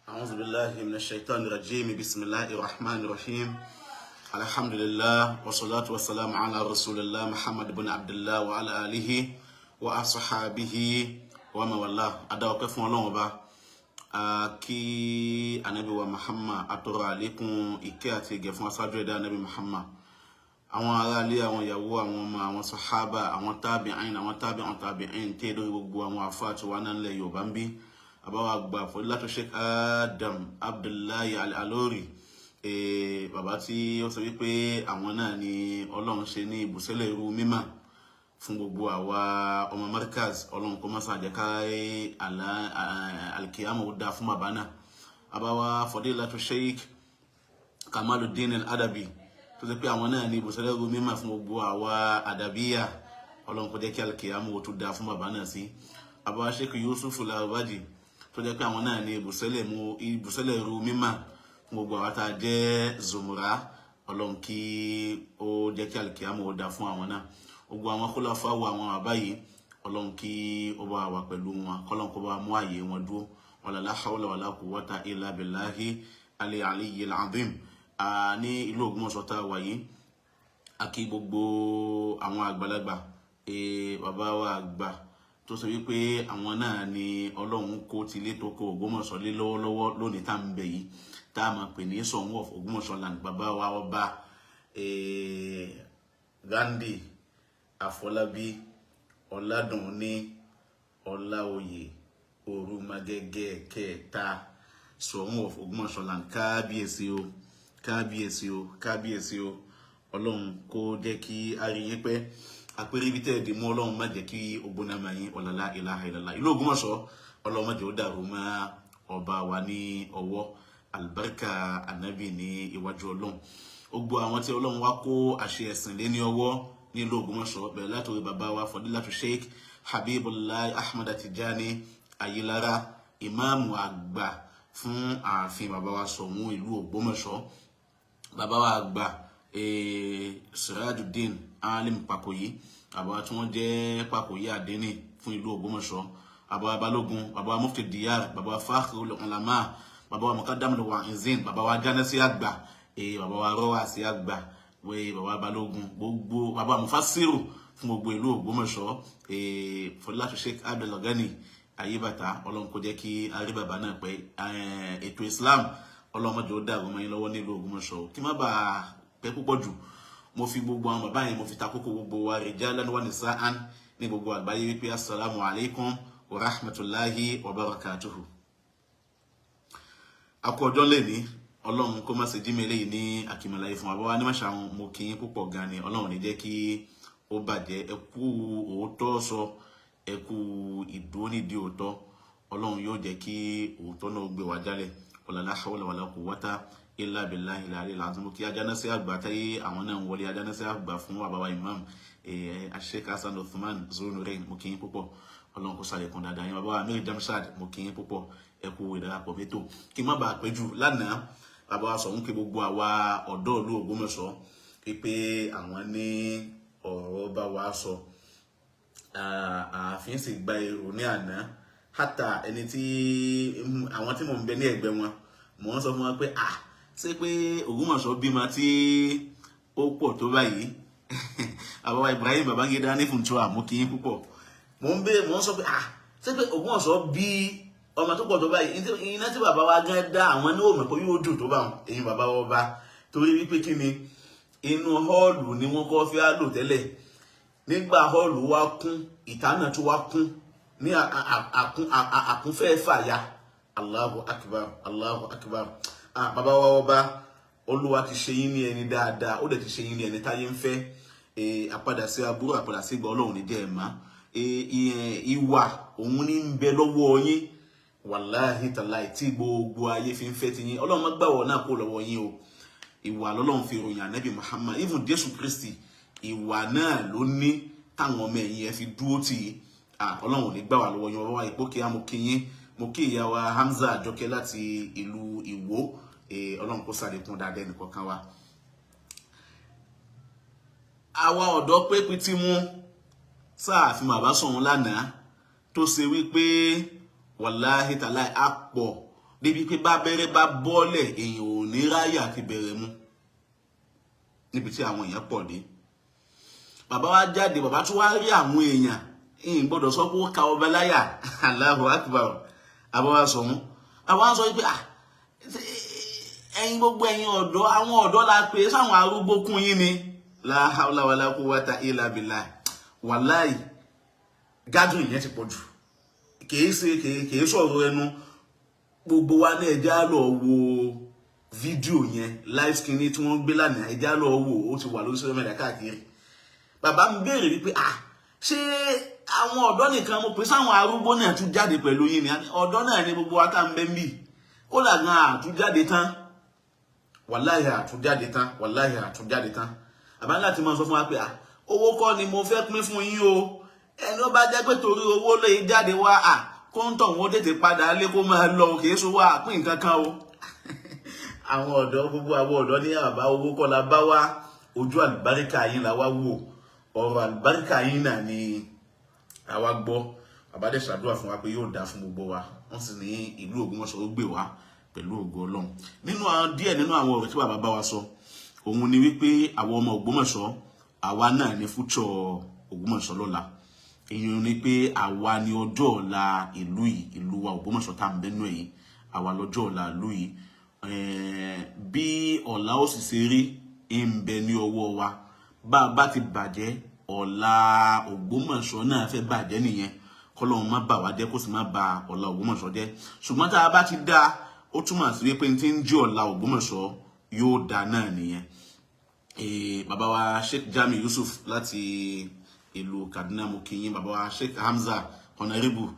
أعوذ بالله من الشيطان الرجيم. بسم الله الرحمن الرحيم. الحمد لله والصلاة والسلام على رسول الله محمد بن عبد الله وعلى آله وأصحابه ومن والاه. A dá ọpẹ́ fún Ọlọ́run Ọba, a kí Ànábì wa Muhammad, atọrọ àlékún ìkẹ́ àti ìgẹ̀ fún aṣáájú ẹ̀dá Ànábì Muhammad, àwọn aráalé, àwọn ìyàwó, àwọn ọmọ, àwọn sàhábà, àwọn tábìín, àwọn tábìín tábìín, tí lórí gbogbo àwọn àfáà tí wà náà nílẹ̀ Yorùbá ń bí. Àbáwá àgbà Fadilatu Sheikh Adam Abdullahi Al-Alori, bàbá tí ó sọ wípé àwọn náà ni Ọlọ́run ṣe ní ibùsẹ̀lẹ̀ irú mímọ́ fún gbogbo àwa ọmọ Markaz. Ọlọ́run kó má ṣàjẹ́ ká alkiyama ó dáa fún bàbá náà. Àbáwá Fadilatu Sheikh Kamaluddin Al-Adabi, tó ṣe pé àwọn náà ní ibùsẹ̀lẹ̀ irú mímọ́ fún gbogbo àwa àdàbíyà. Ọlọ́run kó jẹ́ kí alkiyama ó tún dáa fún bàbá náà sí. Àbáwá Sheikh Yusuf Larabaji, tó jẹ́ pé àwọn náà ní ibùsẹ̀lẹ̀ irú mímọ́ fún gbogbo àwa tá a jẹ́ Zumura. Ọlọ́run kí ó jẹ́ kí alkiyama ó dáa fún àwọn náà. Gbogbo àwọn khulafa wo àwọn bàbá yìí, Ọlọ́run kí ó bá wà pẹ̀lú wọn, kọ́lọ́n kó bá mú àyè wọn dúró. Wala la hawla wala quwwata illa billahi ali aliyyil azim. Ní ìlú Ògbómọ̀ṣọ́ tá a wà yìí, a kí gbogbo àwọn àgbàlagbà, bàbá wa àgbà tó sọ wípé àwọn náà ni Ọlọ́run kó tilé tó kó Ògbómọ̀ṣọ́ lé lọ́wọ́lọ́wọ́ lónìí tá à ń bẹ yìí, tá a máa pè ní Ṣọ̀ún of Ògbómọ̀ṣọ́ land, bàbá wa ọba Ghandi Àfọlábí Ọládùnní Ọláoyè Òrùmagẹgẹ kẹta, Ṣọ̀ún of Ògbómọ̀ṣọ́ land. Kábíyèsí o, kábíyèsí o, kábíyèsí o. Ọlọ́run kó jẹ́ kí a rí yín pẹ́. Àpẹẹrẹ ibi tẹ́ ẹ̀ dì mú, Ọlọ́run má jẹ́ kí ogbóná máa yín. Ọ̀làlá ilaha illallah. Ìlú Ògbómọ̀ṣọ́, Ọlọ́run má jẹ́ ó dàrú mọ́ ọba wa ní ọwọ́. Alibarika Anabi ní iwájú Ọlọ́run. Gbogbo àwọn tí Ọlọ́run wá kó àṣẹ ẹ̀sìn lé ní ọwọ́ nílùú Ògbómọ̀ṣọ́, bẹ̀rẹ̀ látòrí bàbá wa Fadilatu Sheikh Habibullah Ahmad Tijani Ayilara, ìmáàmù àgbà fún ààfin bàbá wa Ṣọ̀ún ìlú Ògbómọ̀ṣọ́, bàbá wa àgbà Sirajuddin Alim Pakoyi, bàbá wa tí wọ́n jẹ́ Pakoyi Àdínì fún ìlú Ògbómọ̀ṣọ́, bàbá wa Balógun, bàbá wa Mufti Diyar, bàbá wa Fakhrul Ulama, bàbá wa Muqaddamul Wa'izin, bàbá wa Jánásí àgbà, bàbá wa Rọ́wàsí àgbà, bàbá wa Balógun, gbogbo bàbá wa Mufassiru fún gbogbo ìlú Ògbómọ̀ṣọ́, Fadilatu Sheikh Abdul Ghani Ayébàtà. Ọlọ́run kó jẹ́ kí a rí bàbá náà pẹ́. Ètò Islam, Ọlọ́run má jẹ́ ó dàrú mọ́ yín lọ́wọ́ nílùú Ògbómọ̀ṣọ́. Kí má bàa pẹ́ púpọ̀ jù, mo fi gbogbo àwọn bàbá yẹn, mo fi ta kókó gbogbo wa rijalan wa nisa'an ní gbogbo àgbáyé wípé assalamu alaikum wa rahmatulahi wa barakatuhu. Akọ ọjọ́ lẹ́ni, Ọlọ́run kó má ṣe jí mi eléyìí ní àkìmọ̀láyé fún wa. Bá wa ní màṣà, mo kí yín púpọ̀ gan ni. Ọlọ́run ní jẹ́ kí ó bàjẹ́. Ẹ kú òótọ́ sọ, ẹ kú ìdúró nídìí òótọ́. Ọlọ́run yóò jẹ́ kí òótọ́ náà gbé wa jálẹ̀. Wala la hawla wala quwwata illa billahi al-aliyyil azim. Kí ajánásí àgbà táyé àwọn náà ń wọlé, ajánásí àgbà fún bàbá wa imam Sheikh Hasan Uthman Zulnurain, mo kí yín púpọ̀. Ọlọ́run kó sàlékún dáadáa yín. Bàbá wa Amir Jamshad, mo kí yín púpọ̀, ẹ kú ìdarapọ̀ mẹ́tò. Kí n má bàa pẹ́ jù, lánàá bàbá wa sọ ń pé gbogbo àwa ọ̀dọ́ ìlú Ògbómọ̀ṣọ́ pé àwọn ní ọ̀rọ̀ bá wa sọ. Ààfin sì gba èrò ní àná, hátà ẹni tí àwọn tí mò ń bẹ ní ẹ̀gbẹ́ wọn, mò ń sọ fún wọn pé ah, ṣé pé Ògbómọ̀ṣọ́ bímọ tí ó pọ̀ tó báyìí? Bàbá Ibrahim Babangida ní Funtua, mo kí yín púpọ̀. Mò ń bẹ, mò ń sọ pé ah, ṣé pé Ògbómọ̀ṣọ́ bí ọmọ tó pọ̀ tó báyìí? Iná tí bàbá wa gan dá, àwọn ní òmò pé yóò dùn tó bá wọn. Èyí bàbá wọn bá torí wípé kí ni, inú hall ni wọ́n kọ́ fi á lò tẹ́lẹ̀. Nígbà hall wa kún, ìta náà tó wá kún ní àkúnfẹ́ fàya. Allahu akbar, Allahu akbar. Ah, bàbá wa ọba, Olúwa ti ṣe yín ní ẹni dáadáa, ó dẹ̀ ti ṣe yín ní ẹni táyé ń fẹ́. Àpadà sí aburú, àpadà sí ìgbà, Ọlọ́run ní jẹ́ ẹ̀ má. Ìwà òun ní ń bẹ lọ́wọ́ yín, wàláhì tàláì, tí gbogbo ayé fi ń fẹ́ ti yín. Ọlọ́run má gbàwọ̀ náà kó lọ́wọ́ yín o. Ìwà lọ́lọ́run fi ròyìn Ànábì Muhammad. Even Jésù Kristi, ìwà náà ló ní táwọn ọmọ ẹ̀yìn ẹ̀ fi dúró tì í. Ọlọ́run ò ní gbà wá lọ́wọ́ yín. Wọ́n wá ìpókè á, mo kí yín. Mo kí ìyá wa Hamza Àjọkẹ́ láti ìlú Ìwó. Ọlọ́run kó sàlékún dáadáa ẹnìkọ̀ọ̀kan wa. Àwa ọ̀dọ́ pé pitì mú sáàfin bàbá sọ̀hún lánàá, tó ṣe wípé wàláhì tàláì á pọ̀. Débi pé bá bẹ̀rẹ̀ bá bọ́ọ̀lẹ̀, èèyàn ò ní ráyè àti bẹ̀rẹ̀ mu níbi tí àwọn èèyàn pọ̀ dé. Bàbá wa jáde, bàbá tún wá rí àwọn èèyàn, ìyìn gbọ́dọ̀ sọ pé ó ka ọba láyà. Allahu Akbar. Àbá wa sọ wọn, àbá wa sọ pé ah, ẹ̀yin gbogbo ẹ̀yin ọ̀dọ́, àwọn ọ̀dọ́ la pè é, sáwọn arúgbó kún yín ni? La hawla wala quwwata illa billah. Wàláì, gádùn ìyẹn ti pọ̀ jù. Kìí ṣe kìí sọ̀rọ̀ ẹnu gbogbo wa náà. Ẹ jẹ́ á lọ wo fídíò yẹn, live screen tí wọ́n gbé lánàá. Ẹ jẹ́ á lọ wò ó, ti wà lórí social media káàkiri. Bàbá ń béèrè wípé ah, ṣé àwọn ọ̀dọ́ nìkan mo pè, sáwọn arúgbó náà tún jáde pẹ̀lú yín ni? Ọ̀dọ́ náà ni gbogbo wa tá ń bẹ́ ń bì. Kódà gan àtúnjáde tán, wàláhì àtúnjáde tán, wàláhì àtúnjáde tán. Àbá láti máa sọ fún wa pé ah, owó kọ́ ni mo fẹ́ pín fún yín o. Ẹni ó bá jẹ́ pé torí owó lè jáde wá, à kó ń tọ̀ wọ́n tètè padà lé, kó máa lọ, kì í sọ wá pín nǹkan kan o. Àwọn ọ̀dọ́, gbogbo àwọn ọ̀dọ́ ní àbá, owó kọ́ la bá wá, ojú àlùbáríkà yín la wá wò, ọ̀rọ̀ àlùbáríkà yín náà ni àwa gbọ́. Bàbá dẹ̀ ṣàdúrà fún wa pé yóò dáa fún gbogbo wa. Wọ́n sì ní ìlú Ògbómọ̀ṣọ́ ó gbè wá pẹ̀lú ògo Ọlọ́run. Nínú àwọn díẹ̀ nínú àwọn ọ̀rọ̀ tí bàbá bá wa sọ, òun ni wípé àwọn ọmọ Ògbómọ̀ṣọ́, àwa náà ní future Ògbómọ̀ṣọ́ lọ́la. Èyí ni pé àwa ni ọjọ́ ọ̀la ìlú yìí, ìlú wa Ògbómọ̀ṣọ́ tá à ń bẹ́nu ẹ̀yìn, àwa lọ́jọ́ ọ̀la ìlú yìí. Bí ọ̀la ó sì ṣe rí ń bẹ ní ọwọ́ wa. Bá a bá ti bàjẹ́, ọ̀la Ògbómọ̀ṣọ́ náà fẹ́ bàjẹ́ nìyẹn. Kọ́lọ́run má bà wá jẹ́, kó sì má bà ọ̀la Ògbómọ̀ṣọ́ jẹ́. Ṣùgbọ́n tá a bá ti dá, ó túmọ̀ sí wípé tí ń jí ọ̀la Ògbómọ̀ṣọ́ yóò dá náà nìyẹn. Bàbá wa Sheikh Jami Yusuf láti ìlú Kaduna, mo kí yín. Bàbá wa Sheikh Hamza, Honorable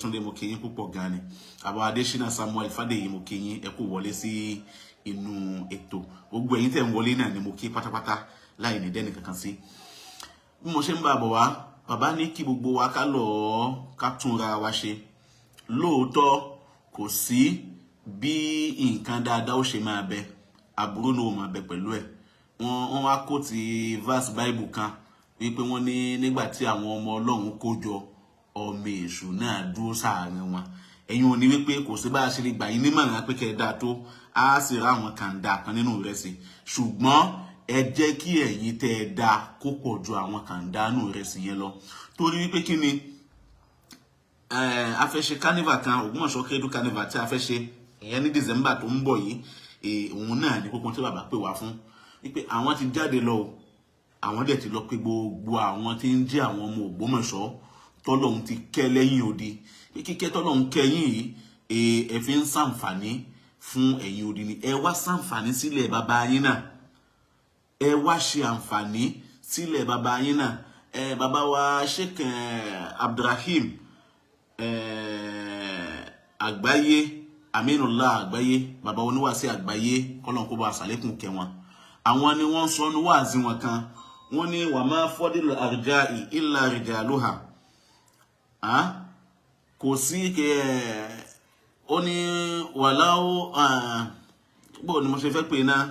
Túndé, mo kí yín púpọ̀ gan ni. Bàbá wa Adésínà Samuel Fádèyí, mo kí yín, ẹ kú wọlé sí inú ètò. Gbogbo ẹ̀yin tẹ́ ń wọlé náà ni mo kí pátápátá láì ní dẹ́nì kankan sí. Bí mo ṣe ń bá bọ̀ wá, bàbá ní kí gbogbo wa ká lọ́ọ́ ká túnra wa ṣe. Lóòótọ́, kò sí bí nǹkan dáadáa ó ṣe máa bẹ, aburú náà ó máa bẹ pẹ̀lú ẹ̀. Wọ́n wá kó ti verse Bible kan wípé wọ́n ní nígbà tí àwọn ọmọ Ọlọ́run kó jọ, ọmọ èṣù náà dúró sáàárín wọn. Ẹ̀yin ò ní wípé kò sí bá a ṣe lè gbà yín nímọ̀ràn pé kẹ́ ẹ dáa tó, á sì rá àwọn kàńdà kan nínú ìrẹsì, ṣùgbọ́n ẹ jẹ́ kí ẹ̀yin tẹ́ ẹ dáa kó pọ̀ ju àwọn kàńdà nínú ìrẹsì yẹn lọ. Torí wípé kí ni, a fẹ́ ṣe carnival kan, Ògbómọ̀ṣọ́ Cradle Carnival tí a fẹ́ ṣe ìyẹn ní December tó ń bọ̀ yìí. Òun náà ní kókó tí bàbá pè wá fún, wípé àwọn ti jáde lọ o, àwọn dẹ̀ ti lọ pé gbogbo àwọn tí ń jẹ́ àwọn ọmọ Ògbómọ̀ṣọ́ tọ́lọ́hun ti kẹ́ lẹ́yìn odi, pé kíkẹ́ tọ́lọ́hun kẹ́yìn yìí, ẹ fi ń ṣàǹfààní fún ẹ̀yìn odi ni. Ẹ wá ṣàǹfààní sílẹ̀ bàbá yín náà, ẹ wá ṣe àǹfààní sílẹ̀ bàbá yín náà. Ẹ bàbá wa Sheikh Abdulrahim àgbáyé, Aminullah àgbáyé, bàbá oníwàásí àgbáyé, kọ́lọ́n kó bá àṣàlékún kẹ́ wọn. Àwọn ni wọ́n sọ ní wáàzí wọn kan, wọ́n ní wa ma fadlu arja'i illa rijaluha. Kò sí kẹ ó ní wàláwó bó ni mo ṣe fẹ́ pè náà,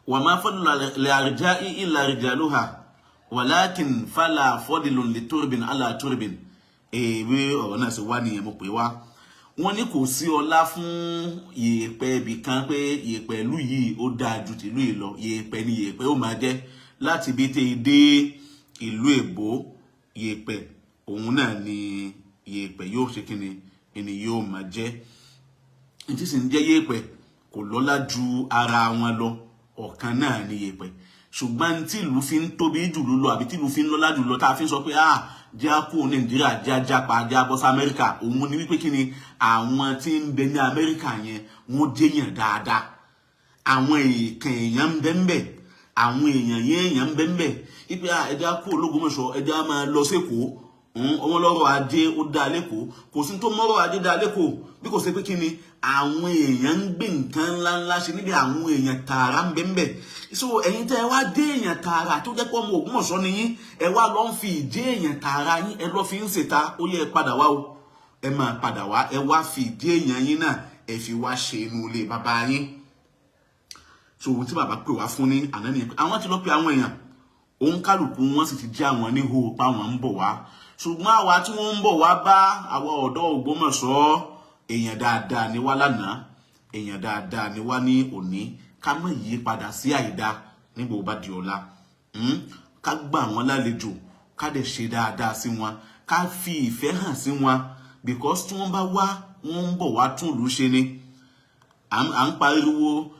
wa ma fadlu arja'i illa rijaluha walakin fala fadlun li turbin ala turbin. Èèwé ọ̀rọ̀ náà sì wá nìyẹn, mo pè wá. Wọ́n ní kò sí ọlá fún yèèpẹ̀ ibì kan pé yèèpẹ̀ ìlú yìí ó dáa ju tìlú yìí lọ. Yèèpẹ̀ ni yèèpẹ̀ ó máa jẹ́ láti ibi tẹ́ dé ìlú èbó. Yèèpẹ̀ òun náà ni yèèpẹ̀ yóò ṣe kíni ẹni yóò máa jẹ́. Ní tí sì ń jẹ́ yèèpẹ̀ kò lọ́lá ju ara wọn lọ, ọ̀kan náà ni yèèpẹ̀. Ṣùgbọ́n tí ìlú fi ń tóbi jù lọ, àbí tí ìlú fi ń lọ́lá jù lọ, tá a fi ń sọ pé ah, jẹ́ á kúrò Nàìjíríà, jẹ́ á jápa, jẹ́ á bọ́ sí Amẹ́ríkà, òun ni wípé kí ni, àwọn tí ń bẹ ní Amẹ́ríkà yẹn, wọ́n jẹ́yàn dáadáa, àwọn èèkàn èèyàn ń bẹ ń bẹ, àwọn èèyàn yẹn èèyàn ń bẹ ń bẹ. Wípé ah, ẹ jẹ́ á kúrò l'Ógbómọ̀ṣọ́, ẹ jẹ́ á máa lọ sékòó, ọmọ lọ́rọ̀ ajé ó dá lẹ́kọ̀ọ́. Kò sí tó mọ́rọ̀ ajé dá lẹ́kọ̀ọ́ bí kò ṣe pé kí ni, àwọn èèyàn ń gbé nǹkan ńláńlá ṣe níbi, àwọn èèyàn tààrà ń bẹ ń bẹ. So ẹ̀yin tẹ́ ẹ wá dé èèyàn tààrà tó jẹ́ pé ọmọ Ògbómọ̀ṣọ́ ni yín, ẹ wá lọ ń fi ìdí èèyàn tààrà yín, ẹ lọ fi ń ṣèta. Ó yẹ ẹ padà wá o, ẹ máa padà wá, ẹ wá fi ìdí èèyàn yín náà, ẹ fi wá ṣe inú ilé bàbá yín. So ohun tí bàbá pè wá fún ní àná nìyẹn. Àwọn ti lọ pe àwọn èèyàn, òun kálukú wọn sì ti jẹ́ àwọn níhò pa wọn ń bọ̀ wá. Ṣùgbọ́n àwa tí wọ́n ń bọ̀ wá bá, àwa ọ̀dọ́ Ògbómọ̀ṣọ́. Èèyàn dáadáa ni wá lánàá, èèyàn dáadáa ni wá ní òní. Ká má yí padà sí àìdá nígbà ó bá di ọ̀la. Ká gbà wọ́n lálejò, ká dẹ̀ ṣe dáadáa sí wọn, ká fi ìfẹ́ hàn sí wọn, because tí wọ́n bá wá, wọ́n ń bọ̀ wá tún ìlú ṣe ni. À ń pariwo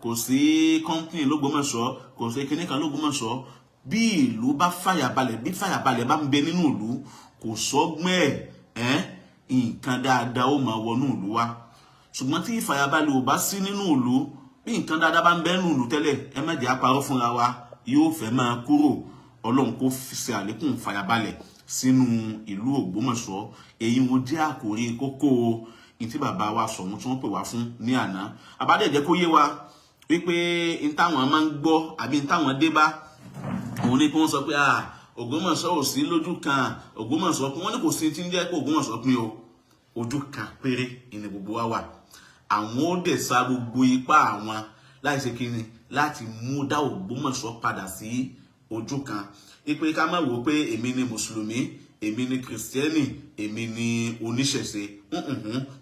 kò sí company l'Ógbómọ̀ṣọ́, kò sí kinní kan l'Ógbómọ̀ṣọ́. Bí ìlú bá fàyàbalẹ̀, bí fàyàbalẹ̀ bá ń bẹ nínú ìlú, kò sọ́gbọ́n ẹ̀, nǹkan dáadáa ó máa wọnú ìlú wa. Ṣùgbọ́n tí ìfàyàbalẹ̀ ò bá sí nínú ìlú, bí nǹkan dáadáa bá ń bẹ nínú ìlú tẹ́lẹ̀, ẹ má jẹ́ á parọ́ fúnra wa, yóò fẹ́ máa kúrò. Ọlọ́run kó ṣe àlékún ìfàyàbalẹ̀ sínú ìlú Ògbómọ̀ṣọ́. Èyí wọn jẹ́ àkòrí kókó ní tí bàbá wa Ṣọ̀ún tí wọ́n pè wá fún ní àná. Àbádẹ́ jẹ́ kó yé wa wípé n táwọn máa ń gbọ́ àbí n táwọn dé bá òun ní kí wọ́n sọ pé Ògbómọ̀ṣọ́ ò sí lójú kan, Ògbómọ̀ṣọ́ pín. Wọ́n ní kò sí tí ń jẹ́ pé Ògbómọ̀ṣọ́ pín o, ojú kan péré ìní gbogbo wa wà. Àwọn ó dẹ̀ sa gbogbo ipá àwọn láì ṣe kíni láti mú dá Ògbómọ̀ṣọ́ padà sí ojú kan, ipe ká má wò ó pé èmi ni mùsùlùmí, èmi ni kìrìsìtẹ́nì, èmi ni oníṣẹ̀ṣe.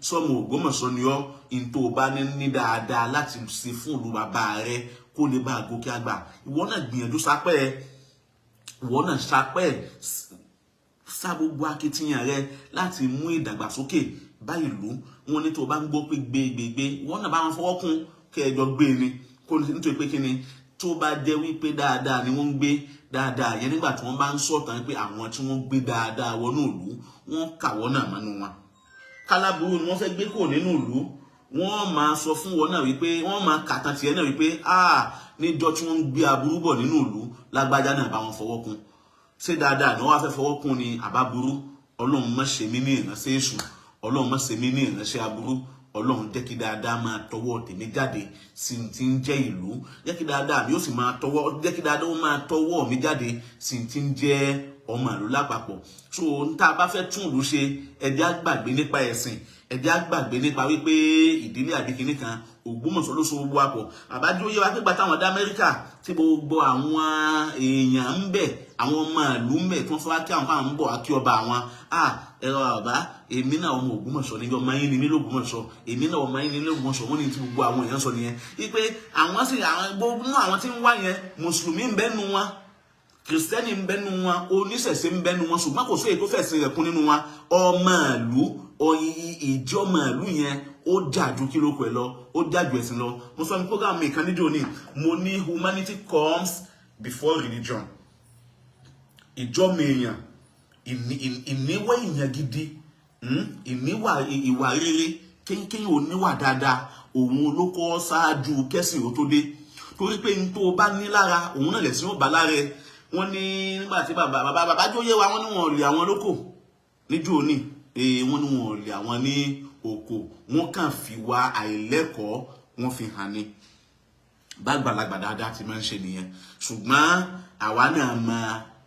Sọmọ Ògbómọ̀ṣọ́ ni ọ́, n tó bá ní dáadáa láti ṣe fún ìlú bàbá rẹ kó lè bá gòkè àgbà, ìwọ náà gbìyànjú sápẹ́ ẹ, ìwọ náà sápẹ́ sá gbogbo akitiyan rẹ láti mú ìdàgbàsókè bá ìlú. Wọn ní tó bá ń gbọ́ pé gbégbégbé, ìwọ náà bá wọn fọwọ́ kún kẹjọ gbé ni kó, nítorí pé kíni, tó bá jẹ́ wípé dáadáa ni wọ́n ń gbé dáadáa yẹn, nígbà tí wọ́n bá ń sọ̀tàn pé àwọn tí wọ́n gbé dáadáa wọnú ìlú, wọ́n kàwọ́ náà mọ́nú wọn. Kálábùrú ni wọ́n fẹ́ gbé kúrò nínú ìlú, wọ́n máa sọ fún wọn náà wípé wọ́n máa kàtàn tiẹ̀ náà wípé ah, níjọ́ tí wọ́n ń gbé aburú bọ̀ nínú ìlú, lágbájá náà bá wọn fọwọ́ kún. Ṣé dáadáa ni wọ́n wá fẹ́ fọwọ́ kún ni àbábúrú? Ọlọ́run má ṣe mí ní ìránṣẹ́ èṣù, Ọlọ́run má ṣe mí ní ìránṣẹ́ aburú. Ọlọ́run jẹ́ kí dáadáa máa tọwọ́ tèmi jáde sí ti ń jẹ́ ìlú, jẹ́ kí dáadáa mi ó sì máa tọwọ́, jẹ́ kí dáadáa ó máa tọwọ́ mi jáde sí ti ń jẹ́ ọmọ ìlú lápapọ̀. So n tá a bá fẹ́ tún ìlú ṣe, ẹ jẹ́ á gbàgbé nípa ẹ̀sìn, ẹ jẹ́ á gbàgbé nípa wípé ìdílé àbí kinní kan. Ògbómọ̀ṣọ́ ló so gbogbo àpọ̀. Àbájọ yé wa pé gbà táwọn dá Amẹ́ríkà, tí gbogbo àwọn èèyàn ń bẹ, àwọn ọmọ ìlú ń bẹ, tí wọ́n fẹ́ wá kí àwọn fáwọn ń bọ̀ wá kí ọba àwọn, ẹ̀rọ bàbá, èmi náà ọmọ Ògbómọ̀ṣọ́ ni, ọmọ yín ni mí l'Ógbómọ̀ṣọ́, èmi náà ọmọ yín ni l'Ógbómọ̀ṣọ́. Wọ́n ní tí gbogbo àwọn èèyàn sọ nìyẹn wípé àwọn sì àwọn gbogbo àwọn tí ń wá yẹn, mùsùlùmí ń bẹ nu wọn, kìrìsìtẹ́nì ń bẹ nu wọn, oníṣẹ̀ṣe ń bẹ nu wọn, ṣùgbọ́n kò sí èyí tó fẹ̀sìn rẹ̀ kún nínú wọn. Ọmọ ìlú, ìjọmọ ìlú yẹn ó jà ju kí ló kọ ẹ lọ, ó jà ju ẹ̀sìn lọ. Mo sọ ní program mi kan níjó ní, mo ní humanity comes before religion. Ìjọmọ èèyàn, ìníwá èèyàn gidi, ìníwà ìwà rere, kéyìn oníwà dáadáa, òun ló kọ́ ṣáájú kẹ́sìn ó tó dé, torí pé n tó bá ní lára òun náà lẹ̀sìn ó bá lára ẹ. Wọ́n ní nígbà tí bàbá bàbá bàbá jó yé wa, wọ́n ní wọn ò lè àwọn lóko níjó ní, wọ́n ní wọn ò lè àwọn ní oko, wọ́n kàn fi wá àìlẹ́kọ̀ọ́ wọ́n fi hàn ní bá gbàlagbà dáadáa ti máa ń ṣe nìyẹn. Ṣùgbọ́n àwa náà mọ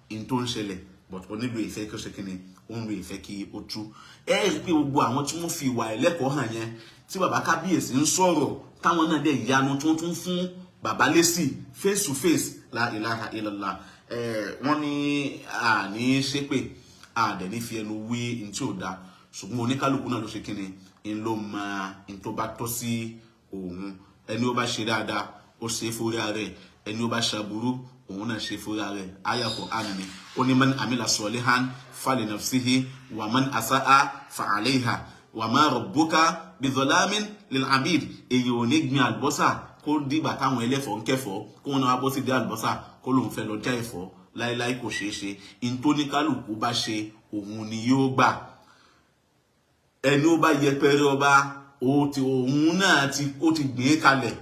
in tó ń ṣẹlẹ̀, but ó nílò ìfẹ́ kí ó ṣe kí ni, ó ń lo ìfẹ́ kí ó tú. Ẹ rí i pé gbogbo àwọn tí wọ́n fi ìwà ẹlẹ́kọ̀ọ́ hàn yẹn, tí bàbá kábíyèsí ń sọ̀rọ̀, táwọn náà dẹ̀ yanu, tí wọ́n tún fún bàbá lésì face to face, la ilaha illallah. Wọ́n ní àní ṣépè, àdẹ̀ ní fi ẹnu wí ní tí ò da, ṣùgbọ́n oníkálukú náà ló ṣe kí ni, ń ló máa ń tó bá tọ́ sí òun. Ẹni ó bá ṣe dáadáa, ó ṣe é fórí ara ẹ̀. Ẹni ó bá ṣàbúrú, òun náà ṣe fórí ara ẹ̀. Aya Qur'an ni ó ní man amila solihan fali nafsihi wa man asa'a fa alayha wa ma rabbuka bidhalamin lil abid. Èyí ò ní gbin àlùbọ́sà kó dìgbà táwọn ẹlẹ́fọ̀ọ́ ń kẹ́fọ̀ọ́, kó wọn náà wá bọ́ sí di àlùbọ́sà, kó lóun fẹ́ lọ já ẹ̀fọ́. Láéláé, kò ṣeé ṣe. Ìntóníkálùkù bá ṣe, òun ni yóò gbà. Ẹni ó bá yẹpẹrẹ ọba, ó ti òun náà ti ó ti gbìn ín kalẹ̀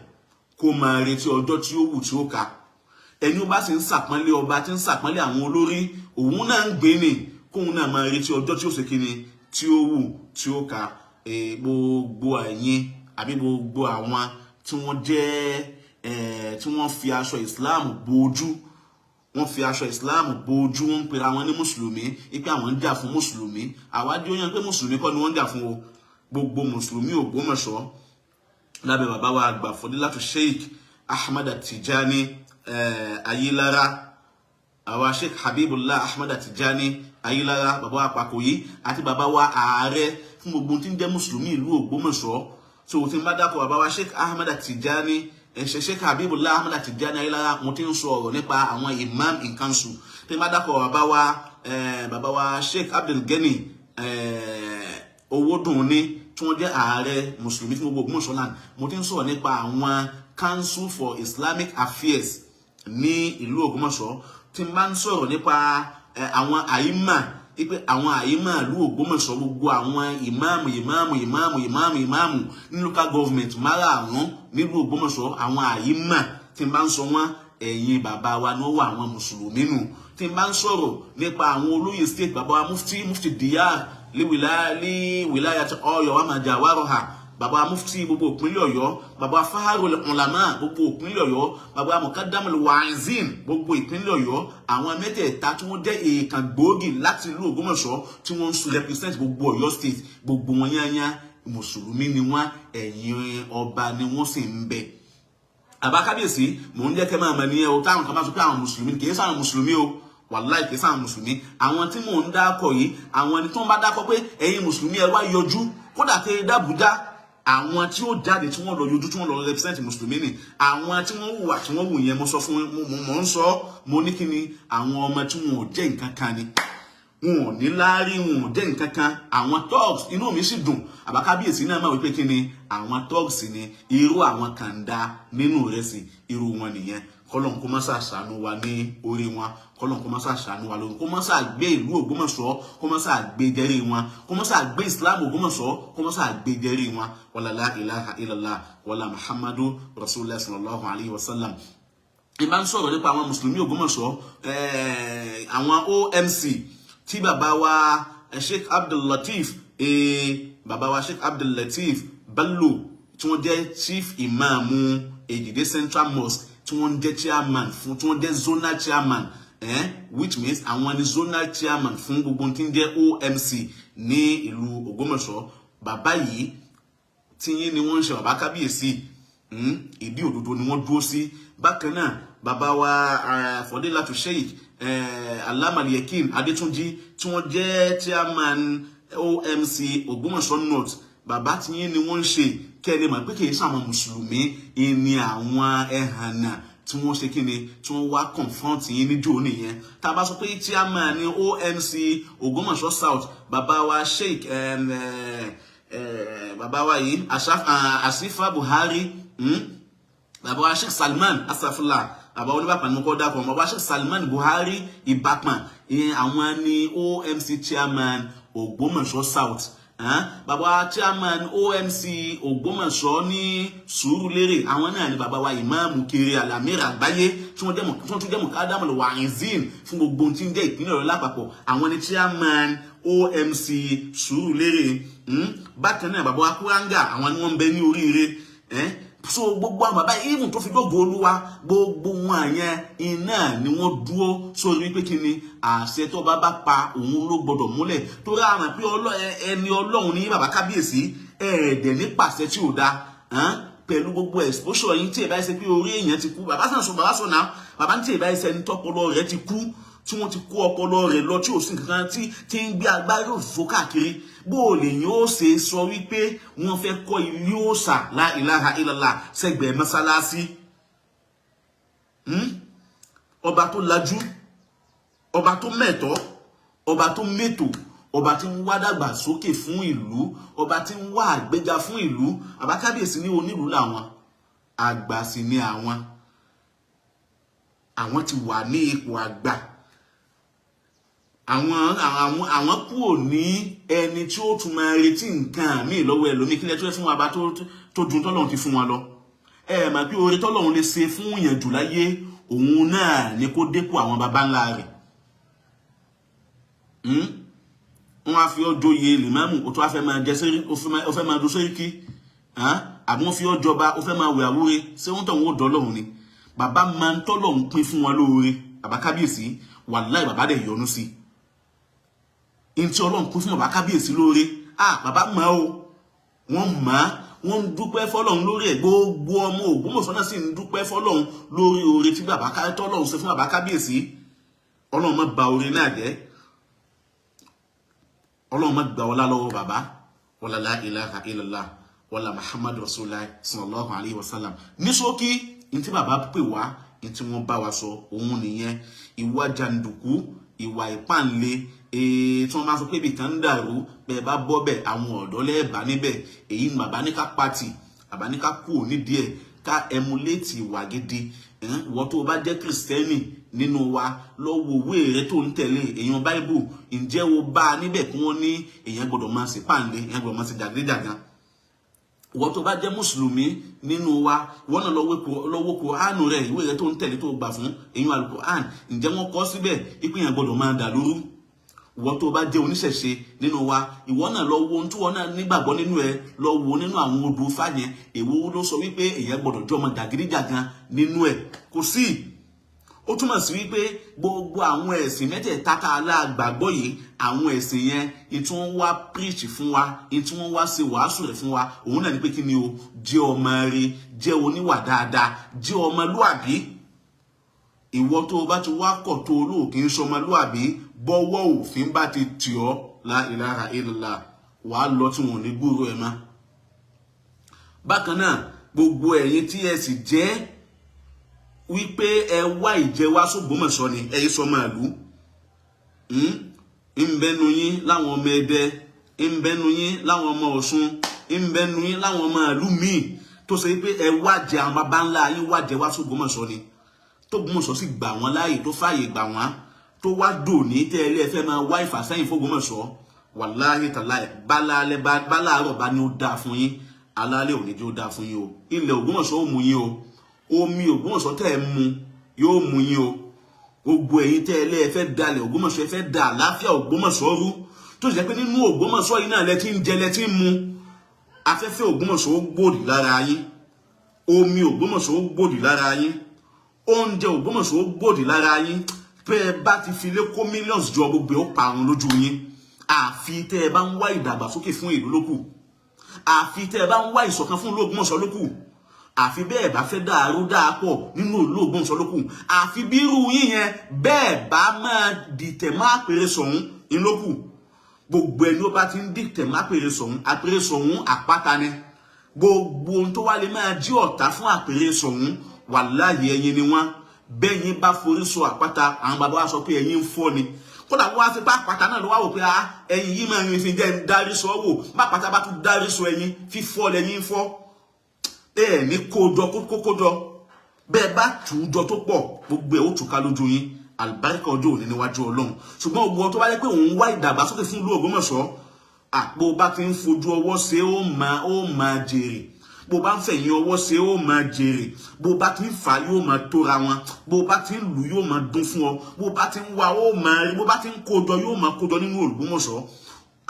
kó máa retí ọjọ́ tí ó wù tí ó ka. Ẹni ó bá sì ń sàpọ́nlé ọba, tí ń sàpọ́nlé àwọn olórí, òun náà ń gbìn ní kóun náà máa retí ọjọ́ tí ó ṣe kíni, tí ó wù tí ó ka. Gbogbo ẹ̀yin àbí gbogbo àwọn tí wọ́n jẹ́ tí wọ́n fi aṣọ Islam bojú, wọ́n fi aṣọ Islam bojú, wọ́n ń pera wọn ní mùsùlùmí, ipe àwọn ń jà fún mùsùlùmí. Àwájú ó yàn pé mùsùlùmí kọ́ ni wọ́n ń jà fún o. Gbogbo mùsùlùmí Ògbómọ̀ṣọ́ lábẹ́ bàbá wa àgbà Fọdílátù Sheikh Ahmad Tijani Ayilara, àwa Sheikh Habibullah Ahmad Tijani. Ayélára, bàbá wa Pàkòyí àti bàbá wa ààrẹ fún gbogbo tí ń jẹ́ mùsùlùmí ìlú Ògbómọ̀ṣọ́. So tí n bá dákọ̀ bàbá wa Sheikh Ahmed Tijani, ẹ̀ṣẹ̀ Sheikh Habibullah Ahmed Tijani Ayélára, mo ti ń sọ ọ̀rọ̀ nípa àwọn imam in council. Tí n bá dákọ̀ bàbá wa Sheikh Abdul Gani Owódùnní, tí wọ́n jẹ́ ààrẹ mùsùlùmí fún gbogbo Ògbómọ̀ṣọ́ land, mo ti ń sọ̀rọ̀ nípa àwọn Council for Islamic Affairs ní ìlú Ògbómọ̀ṣọ́. Tí n bá ń sọ̀rọ̀ nípa àwọn àyímà, wípé àwọn àyímà ìlú Ògbómọ̀ṣọ́, gbogbo àwọn ìmáàmù, ìmáàmù, ìmáàmù, ìmáàmù, ìmáàmù ní local government márààrún nílùú Ògbómọ̀ṣọ́, àwọn àyímà, tí n bá ń sọ wọ́n, ẹ̀yin bàbá wa ní ó wà, àwọn mùsùlùmí nù. Tí n bá ń sọ̀rọ̀ nípa àwọn olóyè state, bàbá wa mufti diyar liwilayat Ọ̀yọ́ wa máa jà wárọ̀hà, bàbá mufti gbogbo ìpínlẹ̀ Ọ̀yọ́, bàbá Faharul Ulama gbogbo ìpínlẹ̀ Ọ̀yọ́, bàbá Mukadamul Wa'izin gbogbo ìpínlẹ̀ Ọ̀yọ́, àwọn mẹ́tẹ̀ẹ̀ta tí wọ́n jẹ́ èèkàn gbòógì láti ìlú Ògbómọ̀ṣọ́ tí wọ́n ń represent gbogbo Ọ̀yọ́ State, gbogbo wọn yányá mùsùlùmí ni wọ́n, ẹ̀yìn ọba ni wọ́n sì ń bẹ. Àbá kábíyèsí, mò ń jẹ́ kẹ́ máa mọ̀ ní ẹ o. Táwọn kan bá sọ pé àwọn mùsùlùmí, kì í sáwọn mùsùlùmí o, wàláì kì í sáwọn mùsùlùmí. Àwọn tí mò ń dákọ̀ yìí, àwọn ẹni tó ń bá dákọ̀ pé ẹ̀yin mùsùlùmí, ẹ wá yọjú, kódà tẹ dábùjá, àwọn tí ó jáde, tí wọ́n lọ yọjú, tí wọ́n lọ represent mùsùlùmí ni àwọn tí wọ́n hùwà tí wọ́n hù yẹn. Mo sọ fún mo ń sọ, mo ní kí ni, àwọn ọmọ tí wọn ò jẹ́ nǹkan kan ni, wọn ò ní láárí, wọn ò jẹ́ nǹkan kan, àwọn thugs. Inú mi sì dùn, àbákábíyèsí náà máa wí pé kí ni, àwọn thugs ni, irú àwọn kàńdá nínú ìrẹsì, irú wọn nìyẹn. Kọlọ́n kó má ṣàṣàánú wa ní orí wọn, kọlọ́n kó má ṣàṣàánú wa lórí, kó má ṣàgbé ìlú Ògbómọ̀ṣọ́, kó má ṣàgbé jẹ́rí wọn, kó má ṣàgbé Islam Ògbómọ̀ṣọ́, kó má ṣàgbé jẹ́rí wọn. Wala la ilaha illallah, wala Muhammadu rasulillah sallallahu alayhi wa sallam. Ìbá ń sọ̀rọ̀ nípa àwọn mùsùlùmí Ògbómọ̀ṣọ́, àwọn OMC tí bàbá wa Sheikh Abdul Lateef, bàbá wa Sheikh Abdul Lateef Bello, tí wọ́n jẹ́ chief imam Èjìdé Central Mosque, tí wọ́n jẹ́ chairman fún, tí wọ́n jẹ́ zonal chairman, which means àwọn ni zonal chairman fún gbogbo tí ń jẹ́ OMC ní ìlú Ògbómọ̀ṣọ́. Bàbá yìí, tíyín ni wọ́n ń ṣe, bàbá kábíyèsí, ìdí òdodo ni wọ́n dúró sí. Bákan náà, bàbá wa Fọdílàtú Sheikh Alama Yekin Adétúnjì, tí wọ́n jẹ́ chairman OMC Ògbómọ̀ṣọ́ North, bàbá tíyín ni wọ́n ń ṣe. Kẹ́lẹ́ mọ̀ pé kìí sàwọn mùsùlùmí ní àwọn ẹ̀hànà tí wọ́n ṣe kí ni, tí wọ́n wá confront yín níjó nìyẹn. Tá a bá sọ pé chairman ní OMC Ògbómọ̀ṣọ́ South, bàbá wa Sheikh, bàbá wa yìí Asifa Buhari, bàbá wa Sheikh Salman Asafula, bàbá oníbàpà ní mo kọ́ dákọ̀, bàbá Sheikh Salman Buhari Ìbàpàn, àwọn ní OMC chairman Ògbómọ̀ṣọ́ South. Bàbá chairman OMC Ògbómọ̀ṣọ́ ní Sùúrùlérè, àwọn náà ni bàbá wa ìmáàmù kiri alamira àgbáyé, tí wọ́n tún jẹ́ mukadamul wa'izin fún gbogbo tí ń jẹ́ ìpínlẹ̀ Ọ̀yọ́ lápapọ̀, àwọn ni chairman OMC Sùúrùlérè. Bákan náà, bàbá wa Kúrángà, àwọn ni wọ́n ń bẹ ní oríire. So gbogbo àwọn bàbá, even tó fi dógo olúwa, gbogbo wọn yẹn iná ni wọ́n dúró sórí wípé kí ni, àṣẹ tó bá bá pa òun ló gbọdọ̀ múlẹ̀, torí àwọn pé ẹni Ọlọ́run ní bàbá kábíyèsí ẹ̀ẹ́dẹ̀ ní pàṣẹ tí ò da pẹ̀lú gbogbo exposure yín. Tí ẹ bá ṣe pé orí èèyàn ti kú, bàbá sàn sọ, bàbá sọ náà, bàbá tí ẹ bá ṣe ẹni tọpọlọ rẹ̀ ti kú, tí wọ́n ti kó ọpọlọ rẹ̀ lọ, tí ò sí nǹkan tí ń gbé agbára òfò káàkiri, bó o lè yín ó ṣe sọ wípé wọ́n fẹ́ kọ́ ilé òòṣà, la ilaha illallah, sẹ́gbẹ̀ẹ́ mọ́sálásí? Ọba tó lajú, ọba tó mẹ̀tọ́, ọba tó mẹ́tò, ọba tí ń wá dàgbà sókè fún ìlú, ọba tí ń wá àgbéga fún ìlú. Àbákábíyèsí ní onílùú làwọn, àgbà sì ni àwọn. Àwọn ti wà ní ipò àgbà, àwọn kúrò ní ẹni tí ó tún máa retí nǹkan míì lọ́wọ́ ẹlòmíì. Kílẹ̀ tó fẹ́ fún wa bá tó dùn tọ́lọ́run ti fún wa lọ. Ẹ mà pé oore tọ́lọ́run lè ṣe fún yẹn jù láyé, òun náà ni kó dépò àwọn baba ńlá rẹ̀. Wọ́n á fi ọ́ joyè lìmáàmù, ó tún á fẹ́ máa jẹ sẹ́rí, ó fẹ́ máa dún sẹ́ríkì, àbí wọ́n fi ọ́ jọba, ó fẹ́ máa wẹ̀ àwúre. Ṣé wọ́n tọ̀ wọ́n ó dọ́lọ́run ni? Bàbá máa ń tọ́lọ́run pín fún wọn lóore. Bàbá kábíyèsí, wàláì, bàbá dẹ̀ yọ́nú sí i ntí Ọlọ́run pín fún bàbá kábíyèsí lóore. Ah, bàbá mọ̀ o, wọ́n mọ̀, wọ́n ń dúpẹ́ fọlọ́run lórí ẹ̀. Gbogbo ọmọ Ògbómọ̀ṣọ́ náà sì ń dúpẹ́ fọlọ́run lórí oore tí bàbá tọ́lọ́run ṣe fún bàbá kábíyèsí. Ọlọ́run má bà oore náà jẹ́. Ọlọ́run má gbà ọlá lọ́wọ́ bàbá. Wala la ilaha illallah wala Muhammadu rasulullah sallallahu alayhi wa sallam. Ní ṣókí, ní tí bàbá pè wá, ní tí wọ́n bá wa sọ òun nìyẹn. Ìwà jàǹdùkú, ìwà ìpáǹle, tí wọ́n máa sọ pé ibì kan ń dàrú, bẹ́ẹ̀ bá bọ́ bẹ̀, àwọn ọ̀dọ́ lẹ́ẹ̀bá níbẹ̀. Èyí ni bàbá ní ká pàtì, bàbá ní ká kú nídìí ẹ̀, ká emulate ìwà gidi. Ìwọ tó o bá jẹ́ Kìrìsìtẹ́nì nínú wa, lọ wo òwe rẹ tó ń tẹ̀lé, èèyàn Báíbù, ǹjẹ́ o bá a níbẹ̀ kí wọ́n ní èèyàn gbọ́dọ̀ máa ṣe páǹle, èèyàn gbọ́dọ̀ máa ṣe jàgídíjàgan? Ìwọ tó bá jẹ́ mùsùlùmí nínú wa, ìwọ náà lọ wo Kùránù rẹ, ìwé rẹ tó ń tẹ̀lé tó gbà fún, èèyàn Al-Qur'an, ǹjẹ́ wọ́n kọ síbẹ̀ ipò èèyàn gbọ́dọ̀ máa dà lóru? Ìwọ tó bá jẹ́ oníṣẹ̀ṣe nínú wa, ìwọ náà lọ wo ohun tí wọn náà nígbàgbọ́ nínú ẹ, lọ wo nínú àwọn odò Ifá yẹn, èwo ló sọ wípé èèyàn gbọ́dọ̀ jẹ́ ọmọ jàgídíjàgan nínú ẹ? Kò sí. Ó túmọ̀ sí wípé gbogbo àwọn ẹ̀sìn mẹ́tẹ̀ẹ̀ta tá a lágbàgbọ́ yìí, àwọn ẹ̀sìn yẹn, ìtí wọ́n wá preach fún wa, ìtí wọ́n wá ṣe wàásù rẹ̀ fún wa, òun náà ní pé kí ni o? Jẹ́ ọmọ rere, jẹ́ oníwà dáadáa, jẹ́ ọmọlúàbí. Ìwọ tó o bá ti wá kọ̀ tó o lóò kì í ṣọmọlúàbí, bọ́wọ́ òfin bá ti tì ọ́, la ilaha illallah, wàá lọ tí wọn ò ní gbúrò ẹ mọ́. Bákan náà, gbogbo ẹ̀yin tí ẹ sì jẹ́ wípé ẹ wá ìjẹ wá s'Ógbómọ̀ṣọ́ ni, ẹ̀yin sọmọ ìlú, ń bẹnu yín láwọn ọmọ Ẹdẹ, ń bẹnu yín láwọn ọmọ Ọ̀ṣun, ń bẹnu yín láwọn ọmọ ìlú míì tó ṣe wípé ẹ wá jẹ, àwọn baba ńlá yín wá jẹ wá s'Ógbómọ̀ṣọ́ ni, t'Ógbómọ̀ṣọ́ sì gbà wọ́n láàyè, tó fààyè gbà wọ́n, tó wá dòní tẹ́ ẹ lé ẹ fẹ́ máa wá ìfàsẹ́yìn f'Ógbómọ̀ṣọ́, wàláhì tàláì, báláàárọ̀ bá ní ó dáa fún yín, alálẹ̀ ò ní jẹ́ ó dáa fún yín o. Ilẹ̀ Ògbómọ̀ṣọ́ ó mú yín o. Omi Ògbómọ̀ṣọ́ tẹ́ ẹ mu yóò mú yín o. Gbogbo ẹ̀yin tẹ́ ẹ lé ẹ fẹ́ dalẹ̀ Ògbómọ̀ṣọ́, ẹ fẹ́ da àlàáfíà Ògbómọ̀ṣọ́ rú, tó sì jẹ́ pé nínú Ògbómọ̀ṣọ́ yìí náà lẹ ti ń jẹ, lẹ ti ń mu, afẹ́fẹ́ Ògbómọ̀ṣọ́ ó gbòdì lára yín, omi Ògbómọ̀ṣọ́ ó gbòdì lára yín, oúnjẹ Ògbómọ̀ṣọ́ ó gbòdì lára yín. Pé ẹ bá ti fi lé kó millions jọ, gbogbo ẹ̀ ó parun lójú yín. Àfi tẹ́ ẹ bá ń wá ìdàgbàsókè fún ìlú lókù, àfi tẹ́ ẹ bá ń wá ìṣọ̀kan fún ìlú Ògbómọ̀ṣọ́ lókù, àfi bẹ́ẹ̀ bá fẹ́ dàrú dàpọ̀ nínú ìlú Ògbómọ̀ṣọ́ lókù, àfi bírú yín yẹn bẹ́ẹ̀ bá máa dìtẹ̀ má pèrè sọ̀hún ńlókù. Gbogbo ẹni ó bá ti ń dìtẹ̀ má pèrè sọ̀hún, àpèrè sọ̀hún àpáta ni. Gbogbo ohun tó wá lè máa jí ọ̀tá fún àpèrè sọ̀hún, wàláhì, ẹyin ni wọ́n. Bẹ́yìn bá forí sọ àpáta, àwọn bàbá wa sọ pé ẹyin ń fọ́ ni. Kódà wọ́n á fi bá àpáta náà ló wá wò pé ẹyin yìí máa ń fi jẹ́ ń dárí sọ wò, má àpáta bá tún dárí sọ ẹyin, fífọ́ lẹ́yìn ń fọ́. Ẹ ní kójọ kókójọ, bẹ́ẹ̀ bá tù ú jọ tó pọ̀, gbogbo ẹ̀ ó tù ká lójú yín. Àlùbáríkà ọjọ́ òní níwájú Ọlọ́run. Ṣùgbọ́n ogun tó bá yẹ pé òun wá ìdàgbàsókè fún ìlú Ògbómọ̀ṣọ́, àpò bá ti ń fojú ọwọ́ ṣe, ó máa jèrè. Bó bá ń fẹ̀yìn ọwọ́ ṣe, ó máa jèrè. Bó bá ti ń fà, yóò máa tóra wọn. Bó bá ti ń lù, yóò máa dún fún ọ. Bó bá ti ń wá, ó máa rí. Bó bá ti ń kójọ, yóò máa kójọ nínú Ògbómọ̀ṣọ́.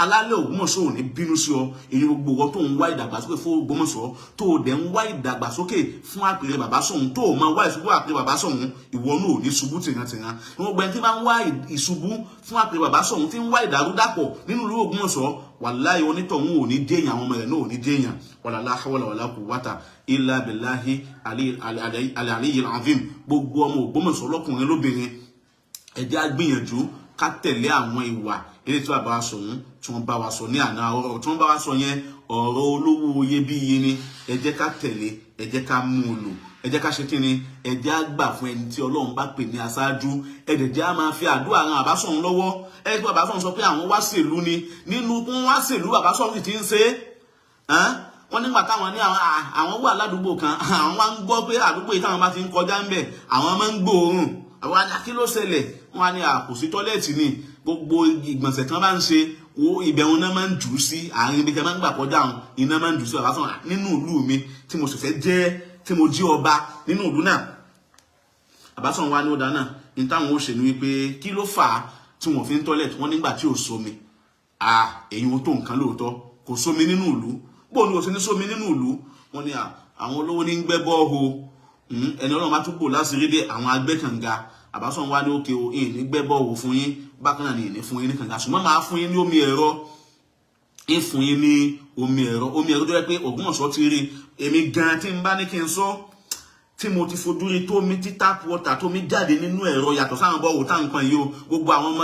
Alálẹ̀ Ògbómọ̀ṣọ́ ò ní bínú sí ọ. Èyí gbogbo wọn tó ń wá ìdàgbàsókè fún Ògbómọ̀ṣọ́, tó o dẹ̀ ń wá ìdàgbàsókè fún àpèrè bàbá Ṣọ̀ún, tó o máa wá ìṣubú àpèrè bàbá Ṣọ̀ún, ìwọ náà ò ní ṣubú tìrantìran. Ìwọ̀n gbẹ̀ntì máa ń wá ìṣubú fún àpèrè bàbá Ṣọ̀ún, tí ń wá ìdàrúdàpọ̀ nínú ìlú Ògbómọ̀ṣọ́, wàláhì, onítọ̀hún ò ní déèyàn, àwọn ọmọ rẹ̀ náà ò ní déèyàn. Wala hawla wala quwwata illa billahi al-aliyyil azim. Gbogbo ọmọ Ògbómọ̀ṣọ́, lọ́kùnrin lóbìnrin, ẹ jẹ́ á gbìyànjú ká tẹ̀lé àwọn ìwà ilé tí bàbá wa sọ òun tí wọ́n bá wa sọ ní àná. Ọ̀rọ̀ tí wọ́n bá wa sọ yẹn, ọ̀rọ̀ olówó iyebíye ni. Ẹ jẹ́ ká tẹ̀lé, ẹ jẹ́ ká mú un lò, ẹ jẹ́ ká ṣe kí ni? Ẹ jẹ́ á gbà fún ẹni tí Ọlọ́run bá pè ní aṣáájú. Ẹ dẹ̀ jẹ́ á máa fi àdúrà ran bàbá Ṣọ̀ún lọ́wọ́. Ẹ tí bàbá Ṣọ̀ún sọ pé àwọn wá ṣèlú ni, nínú kí wọ́n wá ṣèlú, bàbá Ṣọ̀ún sì ti ń ṣe é. Wọ́n nígbà táwọn ní àwọn wà ládùúgbò kan, àwọn wá ń gbọ́ pé àdúgbò yìí, táwọn bá ti ń kọjá ń bẹ̀, àwọn máa ń gbóòórùn. Àwọn á ní, kí ló ṣẹlẹ̀? Wọ́n á ní kò sí toilet ni, gbogbo ìgbọ̀nsẹ̀ kan bá ń ṣe wo, ibẹ̀ wọn náà máa ń jù ú sí àárín ibi tí a máa ń gbà kọjá àwọn iná máa ń jù ú sí. Bàbá sọ̀rọ̀ nínú ìlú mi tí mo sì fẹ́ jẹ́, tí mo jí ọba nínú ìlú náà. Bàbá sọ̀rọ̀ wa ní ó dáná ní táwọn ó ṣe ni wípé kí ló fà á tí wọ́n fi ń toilet? Wọ́n nígbà tí ò sómi. Èyí wọn tó nǹkan lóòótọ́, kò sómi nínú ìlú. Bó ni kò sí ní sómi nínú ìlú? Wọ́n ní àwọn olówó ní ń gbẹ́ borehole, ẹni Ọlọ́run bá tún bò láṣìírí dé, àwọn agbẹ́kànga. Àbásọ̀n wá ní òkè o, ìní gbẹ́ borehole fún yín, bákan náà ní ìní fún yín ní kànga, ṣùgbọ́n máa fún yín ní omi ẹ̀rọ, ń fún yín ní omi ẹ̀rọ. Omi ẹ̀rọ tó yẹ pé Ògbómọ̀ṣọ́ ti rí, èmi gan tí n bá ní kí n sọ, tí mo ti fojú rí tó mi tí tap water tó mi jáde nínú ẹ̀rọ, yàtọ̀ sáwọn borehole tá nǹkan yìí o. Gbogbo àwọn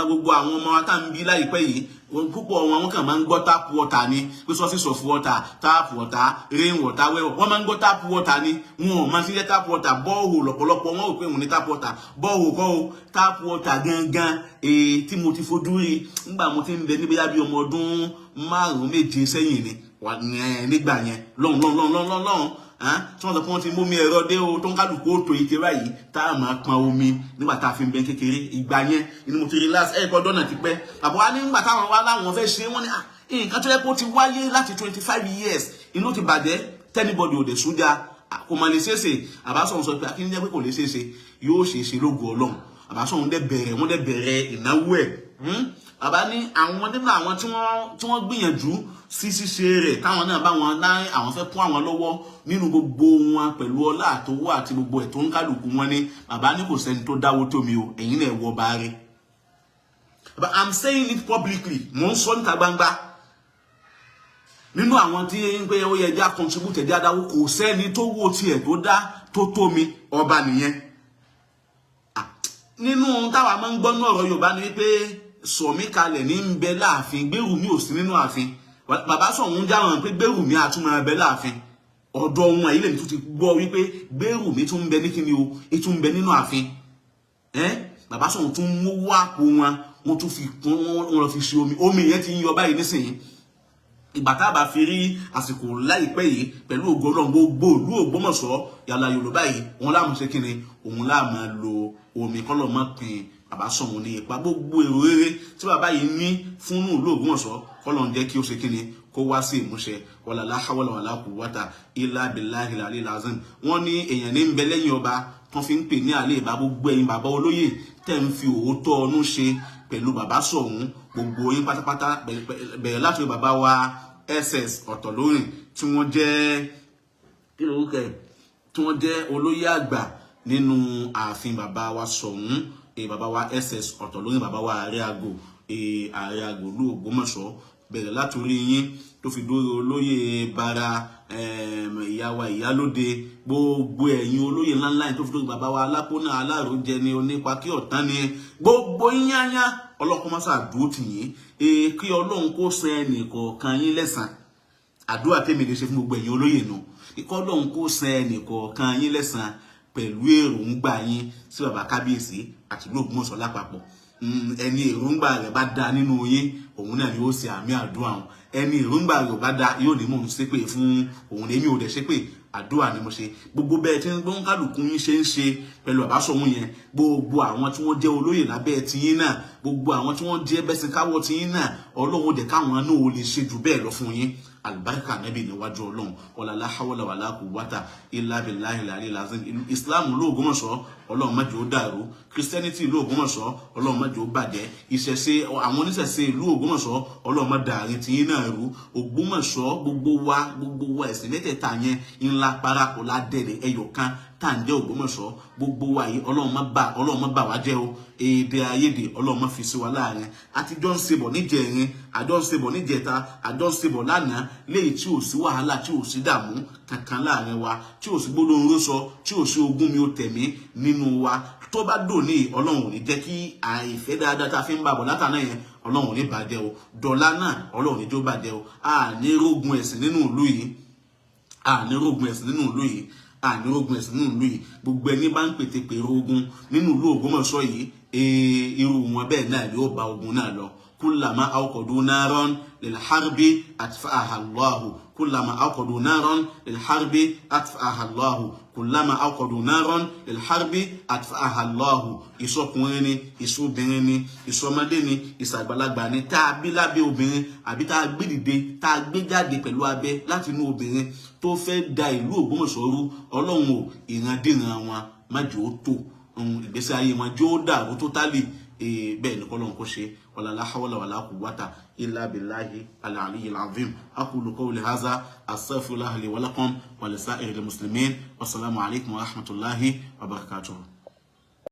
ọmọ wa tá ń bí láìpẹ́ yìí, Púpọ̀ wọn, wọ́n kàn máa ń gbọ́ tap water ni, pé sources of water, tap water, rain water, well, wọ́n máa ń gbọ́ tap water ni. Wọn ò máa ti jẹ́ tap water. Borehole lọ̀pọ̀lọpọ̀ wọn ò pé òun ní tap water. Borehole kọ́ o, tap water gangan èyí tí mo ti fojú rí nígbà mo ti ń bẹ níbi bí ọmọ ọdún 5, 7 sẹ́yìn ni nígbà yẹn lọ́hùn lọ́hùn lọ́hùn lọ́hùn lọ́hùn, tí wọ́n sọ pé wọ́n ti mú mi ẹ̀rọ dé o, tó ń kálukú ó tó ike báyìí tá a máa pọn omi nígbà tá a fi ń bẹ kékeré. Ìgbà yẹn ni mo ti rí last ẹ̀kọ́ dọ́nà ti pẹ́. Bàbá wa nígbà táwọn wá láwọn fẹ́ ṣe, wọ́n ní nǹkan tó yẹ kó ti wáyé láti 25 years inú ti bàjẹ́, tí anybody ò dẹ̀ súnjà, kò mà lè ṣeéṣe. Àbásọ̀hún sọ pé akíní jẹ́ pé kò lè ṣeéṣe, yóò ṣeéṣe lógo Ọlọ́run. Àbásọ̀hún dẹ̀ bẹ̀rẹ̀, wọ́n dẹ̀ bẹ̀rẹ̀ ìnáwó ẹ̀. Bàbá ní àwọn nínú àwọn tí wọ́n gbìyànjú sí ṣíṣe rẹ̀, táwọn náà bá wọn lá, àwọn fẹ́ kún àwọn lọ́wọ́ nínú gbogbo wọn pẹ̀lú ọlá àtowó àti gbogbo ẹ̀ tó ń kálukú wọn ní. Bàbá ní kò sẹ́ni tó dáwó tó mi o, ẹ̀yin náà wọ bá rí. But I'm saying it publicly, mò ń sọ níta gbangba, nínú àwọn tí ń pé ó yẹ ẹja contribute, ẹja dáwó, kò sẹ́ni tó wó tiẹ̀ tó dá tó tó mi. Ọba nìyẹn. Nínú táwa máa ń gbọ́ ní ọ̀rọ̀ Yorùbá ni wípé sọ̀mí kalẹ̀ ní ń bẹ láàfin, gbèrú mi ò sí nínú ààfin. Bàbá sọ̀hún jáwọn pé gbèrú mi àtúmọ̀ bẹ láàfin ọ̀dọ̀ ohun àyílẹ̀ mi tún ti gbọ́ wípé gbèrú mi tún ń bẹ ní kíni o, ètò ń bẹ nínú ààfin. Bàbá sọ̀hún tún mú àpò wọn, wọ́n tún fi kún, wọ́n lọ fi ṣe omi. Omi yẹn ti ń yọ báyìí nísìnyí. Ìgbà tá a bá fi rí àsìkò láìpẹ́ yìí, pẹ̀lú ògo Ọlọ́run, gbogbo ìlú Ògbómọ̀ṣọ́ yàrá Yorùbá yìí, òun láàmú ṣe kíni, òun láàmú lo omi. Kọ́lọ̀ mọ́ pin bàbá sọ̀hún ní ipa. Gbogbo èrò rere tí bàbá yìí ní fún ìlú Ògbómọ̀ṣọ́, kọ́lọ̀ ń jẹ́ kí ó ṣe kíni, kó wá sí ìmúṣẹ. Wala la hawla wala quwwata illa billahi al-aliyyil azim. Wọ́n ní èèyàn ní ń bẹ lẹ́yìn ọba tán fi ń pè ní àlè ìbá. Gbogbo ẹ̀yin bàbá olóyè tẹ́ ń fi òótọ́ ọnú ṣe pẹ̀lú bàbá Ṣọ̀ún, gbogbo yín pátápátá, bẹ̀rẹ̀ láti bàbá wa SS Ọ̀tọ̀lórìn tí wọ́n jẹ́ kí ló kẹ́, tí wọ́n jẹ́ olóyè àgbà nínú ààfin bàbá wa Ṣọ̀ún, bàbá wa SS Ọ̀tọ̀lórìn, bàbá wa ààrẹ àgò, ààrẹ àgò ìlú Ògbómọ̀ṣọ́, bẹ̀rẹ̀ látòrí yín tó fi dórí olóyè bara, ìyá wa ìyálóde, gbogbo ẹ̀yin olóyè ńláńlá yìí, tó fi dórí bàbá wa alápónà aláròjẹ ni onípa kí ọ̀tán ni, gbogbo yányá, ọlọ́kọ́ mọ́sá àdúró tì yín, kí Ọlọ́run kó san ẹnì kọ̀ọ̀kan yín lẹ́san. Àdúrà tèmi lè ṣe fún gbogbo ẹ̀yin olóyè nù, kíkọ́ Ọlọ́run kó san ẹnì kọ̀ọ̀kan yín lẹ́san pẹ̀lú èròǹgbà yín sí bàbá kábíyèsí àti ìlú Ògbómọ̀ṣọ́ lápapọ̀. Ẹni èròǹgbà rẹ̀ bá da nínú yín, òun náà ni ó ṣe àmì àdúrà òun. Ẹni èròǹgbà rẹ̀ ò bá da, yóò ní mò ń ṣépè fún òun. Èmi ò dẹ̀ ṣépè, àdúrà ni mo ṣe. Gbogbo bẹ́ẹ̀ tí gbọ́n kálukú yín ṣe ń ṣe pẹ̀lú bàbá Ṣọ̀ún yẹn, gbogbo àwọn tí wọ́n jẹ́ olóyè lábẹ́ tiyín náà, gbogbo àwọn tí wọ́n jẹ́ bẹ́sìnkáwọ́ tiyín náà, Ọlọ́run jẹ́ káwọn náà ó lè ṣe jù bẹ́ẹ̀ lọ fún yín. Alibarika nabi níwájú Ọlọ́run. Wala la hawla wala quwwata illa billahi al-aliyyil azim. Islam ìlú Ògbómọ̀ṣọ́, Ọlọ́run má jẹ́ ó dàrú. Christianity ìlú Ògbómọ̀ṣọ́, Ọlọ́run má jẹ́ ó bàjẹ́. Ìṣẹ̀ṣe, àwọn oníṣẹ̀ṣe ìlú Ògbómọ̀ṣọ́, Ọlọ́run má dàrin tiyín náà rú. Ògbómọ̀ṣọ́, gbogbo wa, gbogbo wa, ẹ̀sìn mẹ́tẹ̀ẹ̀ta yẹn ńlá parapọ̀ ládẹ́rẹ̀ ẹyọ kan tá à ń jẹ́ Ògbómọ̀ṣọ́. Gbogbo wa yìí, Ọlọ́run má bà wá jẹ́ o. Èdè àìyedè, Ọlọ́run má fi sí wa láàrin. Àtijọ́ ń ṣebọ̀ níjẹ̀rin, àjọ ń ṣebọ̀ níjẹta, àjọ ń ṣebọ̀ lánàá, léyìí tí ò sí wàhálà, tí ò sí dààmú kankan láàrin wa, tí ò sí gbólóhùn rọ́sọ, tí ò sí ogún mi ò tẹ̀mí nínú wa. Tó bá dòní, Ọlọ́run ò ní jẹ́ kí àìfẹ́ dáadáa tá a fi ń bàbọ̀ látàná yẹn, Ọlọ́run ò ní bàjẹ́ o. Dọ̀là náà, Ọlọ́run ò ní jó bàjẹ́ o. A ní rógun ẹ̀sìn nínú ìlú yìí, a ní rógun ẹ̀sìn nínú ìlú yìí, a ní rógun ẹ̀sìn nínú ìlú yìí. Gbogbo ẹni bá ń pètè pèrò ogun nínú ìlú Ògbómọ̀ṣọ́ yìí, irú wọn bẹ́ẹ̀ náà ni ó bá ogun náà lọ. Kullama awqadu naran lil harbi atfa'aha Allahu, kullama awqadu naran lil harbi atfa'aha Allahu, kullama awqadu naran lil harbi atfa'aha Allahu. Ìsọkùnrin ni, ìsọbìnrin ni, ìsọmọdé ni, ìsàgbàlagbà ni, tá a bí lábẹ́ obìnrin àbí tá a gbé dìde, tá a gbé jáde pẹ̀lú abẹ láti inú obìnrin, tó fẹ́ da ìlú Ògbómọ̀ṣọ́ rú, Ọlọ́run ò, ìrandíran wọn má jẹ́ ó tó ìgbésí ayé wọn, jẹ́ ó dàrú totally. Bẹ́ẹ̀ ni kọ́lọ́n kó ṣe. Wala la hawla wala quwwata illa billahi al-aliyyil azim. Aqulu qawli hadha, astaghfirullaha li wa lakum wa lisa'iril muslimin. Wassalamu alaikum wa rahmatullahi wa barakatuh.